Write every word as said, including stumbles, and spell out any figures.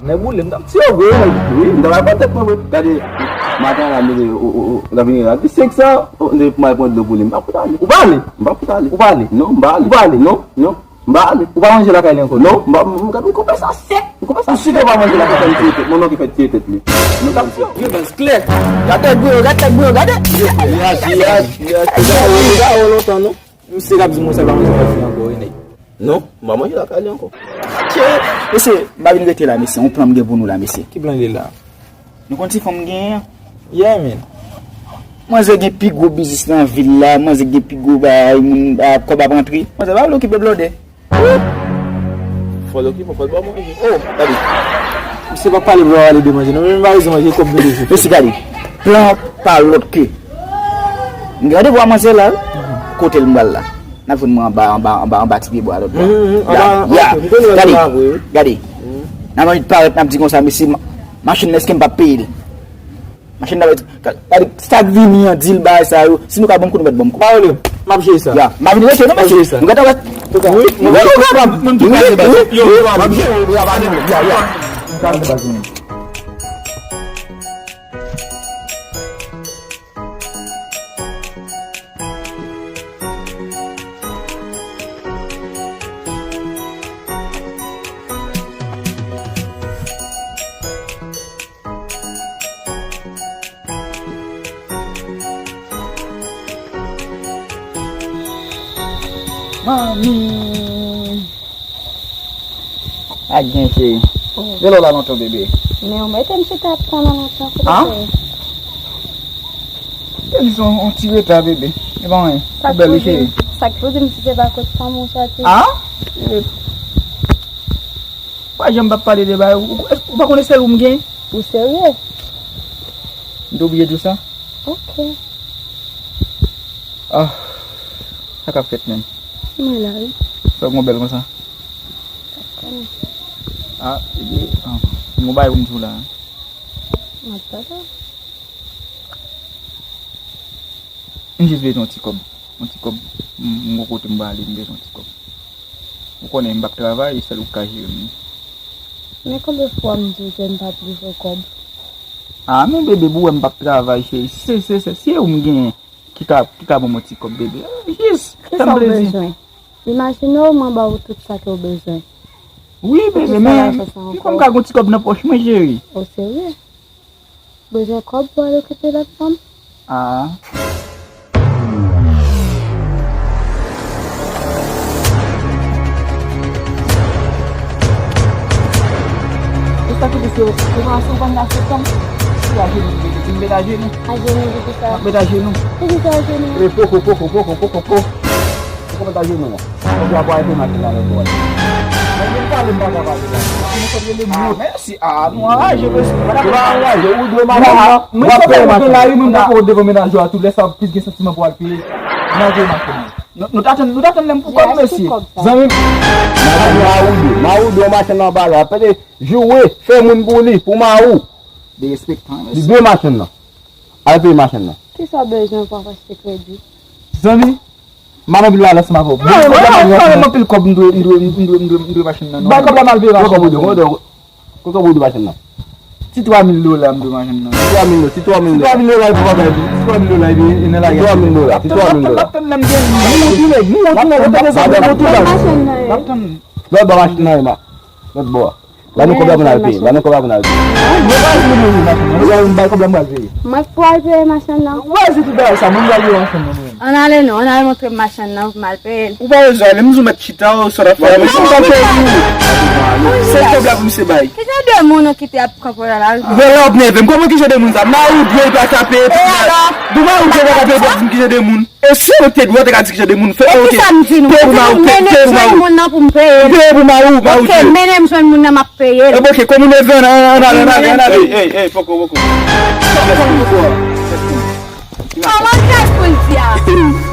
Nèg boule, m t ap tiye w vre, nèg. Wi, m t ap pran tèt mwen vre. Gade, maten la, m leve, o, o, o, la vini la. Di senk san, o, m te mal pran dlo pou li. M pa fout ale. Ou pa ale? M pa fout ale. Ou pa ale? Non, m pa ale. Ou pa ale? Non, non, m pa ale. Ou pa manje lakay li ankò? Non, m pa, m, m, m konpè sa sèk. M konpè sa sèk. Ou site pa manje lakay li? Manman ki fè tiye tèt li. Nou t ap tiye w. Yo, baz klè. Gade tèt bouyon, gade tèt bouyon, gade. Yes, yes, yes. Sa yo lontan, non? Misye k ap di m konsa pa manje lakay li ankò, wi, nèg. Non, m pa manje lakay li ankò. Mesye, m pa vin rete la, mesye. Yon plan m gen pou nou la, mesye. Ki plan li la? Nou konn ti fanm m genyen an? Yeah, man. Manzè gen pi gwo biznis nan vil la, manzè gen pi gwo bagay, moun, a, kòb ap rantre. Manzè pa vle okipe blòdè. Fò l okipe, fò l ba w manje. Oh, gade. Misye pa pale pou pale de manje, non, men m pa bezwen manje, kòb nou bezwen. Mesye, gade. Plan pa lòt ke. M gen randevou a manzè la, wi. Kote l m pral la? N ap jwenn mwen anba, anba, anba, anba ti pye bwa lòt bò. Mhm, mhm, anba, ya, ok, m konnen anba vre, wi. Gade, gade. Mhm. Nan minit parèt, n ap di konsa, mesye, ma-, machin nan èske m p ap peye li? Machin nan, gade, gade, sa k vini an, di l bagay sa yo. Si nou ka ban m kou, nou mèt ban m kou. Pa rele, m ap jere sa. Ya, m ap vin rete, non, mesye. M ap jere sa. Nou gentan wè. Wi, wi, wi, wi, wi, m ap jere, wi, wi, m ap jere, wi, wi, wi, wi. Manmi! Pa gen, cheri. Oh. Gen lè w la lontan, bebe. Men ou mete m chita ap tann ou lontan, kote cheri? Gen yon, yon ti reta, bebe. E pa anyen. Ou bèl, wi, cheri. Sa k pou di m si se pa kot fanm ou soti? Ah? Eh. Pa janm p ap pale de bagay. Ou, ou, ou pa konnen sèl ou m gen? Ou serye? M te oblije di w sa? Ok. Ah. Sa k ap fèt menm? Mwen la, wi. Fè w gon bèl konsa. Ah, epi, ah, m gon bagay pou m di w la. M ap tande w. M jis bezwen yon ti kòb. Yon ti kòb. M, m gon kote m prale, m bezwen yon ti kòb. Ou konnen m p ap travay, e sèl ou k ka jere m. Men konbyen fwa m di w ke m p ap livre kòb? Ah, men bebe, pou w wè m p ap travay, cheri. Se, se, se, se ou m genyen. Ki ka, ki ka ban m yon ti kòb, bebe. Jis fè m plezi. Kisa w bezwen? Imajine w, mwen ba w tout sa ke w bezwen. Wi, bebe, men m konn ka gon ti kòb nan pòch mwen, cheri. O serye? Bezwen kòb pou al okipe lòt fanm? Ah. E sa ki di se reparasyon pann nan septanm. Si ajenou, bebe, di m met ajenou. Ajenou, di kisa? M ap met ajenou. Poukisa ajenou? E poko, poko, poko, poko, poko. Poko met ajenou, non. Poko ap arete machin la lòt bò. Mwen menm pale m pa ka pale la. Machin nan sot rele m. Ah, mèsi. Ah, nou anraje, mesye. Nou pa anraje, ou dwe machin nan. W ap peye machin nan. Mwen sot la, mwen poko devan menaj yo a tou, lè sa plis gen santiman pou al peye. Mwen al peye machin nan. Nou, nou t atann, nou t atann lè m pou kòb, mesye. Zanmi m. Machin nan, Mawoudou, Mawoudou, machin nan anba la. Pede, joure, fè moun pou li, pou Mawou. Derespektan, mesye. Li dwe machin nan. Al peye machin nan. Kisa w bezwen pou w achte kredi? Zanmi, m ap anpil pale ansanm avè w. Mwen, mwen, mwen, mwen, anpil kòb, m dwe, m dwe, m dwe, m dwe, m dwe machin nan, non. Bay kòb la, m al peye machin nan. Kòb ou dwe, kòb ou dwe machin nan? Ti twa mil dola m dwe machin nan. Ti twa mil, ti twa mil dola. Ti twa mil dola pou bagay li. Ti twa mil dola epi e nan lari. Ti twa mil dola, ti twa mil dola. M ap tann, m ap tann lè m gen. Nou wont wi, nèg. Nou wont, nou wont, nou wont, nou wont. M ap tann. Lòt bò machin nan, Emma. Lòt bò a. Ba nou kòb la pou n al peye. Ba nou kòb la pou n al peye. Mwen pa vle peye machin nan. Ou bay kòb la, mwen pral peye. Mwen k pral peye machin nan. Ou pa vle tout bagay sa, mwen pral peye machin nan mwen. Ann ale non, ann al montre m machin nan, m al peye l. Ou pa bezwen ale, m di w mèt chita, ou sa w ap fè. Mwen pa bezwen ale. Se kòb la pou misye bay. Ki jan de moun ou kite ap kanpe nan lari? Vè la w ap nève m. Kòman ki jan de moun sa? Mawou dwe l pa tape. E alò? Bon, Mawou dwe l pa tape, w ap di m ki jan de moun. E si w te dwe, w te ka di ki jan de moun fè. E kisa m di nou? Ou di nou mennen m jwenn moun nan pou m peye l. Peye pou Mawou, Mawou dwe. Ok, mennen m jwenn moun nan, m ap peye l. E bon, ok, kòm ou nève, ann ale, ann ale, ann ale. Ey, ey, poko, poko. Kòman kès pou l di a?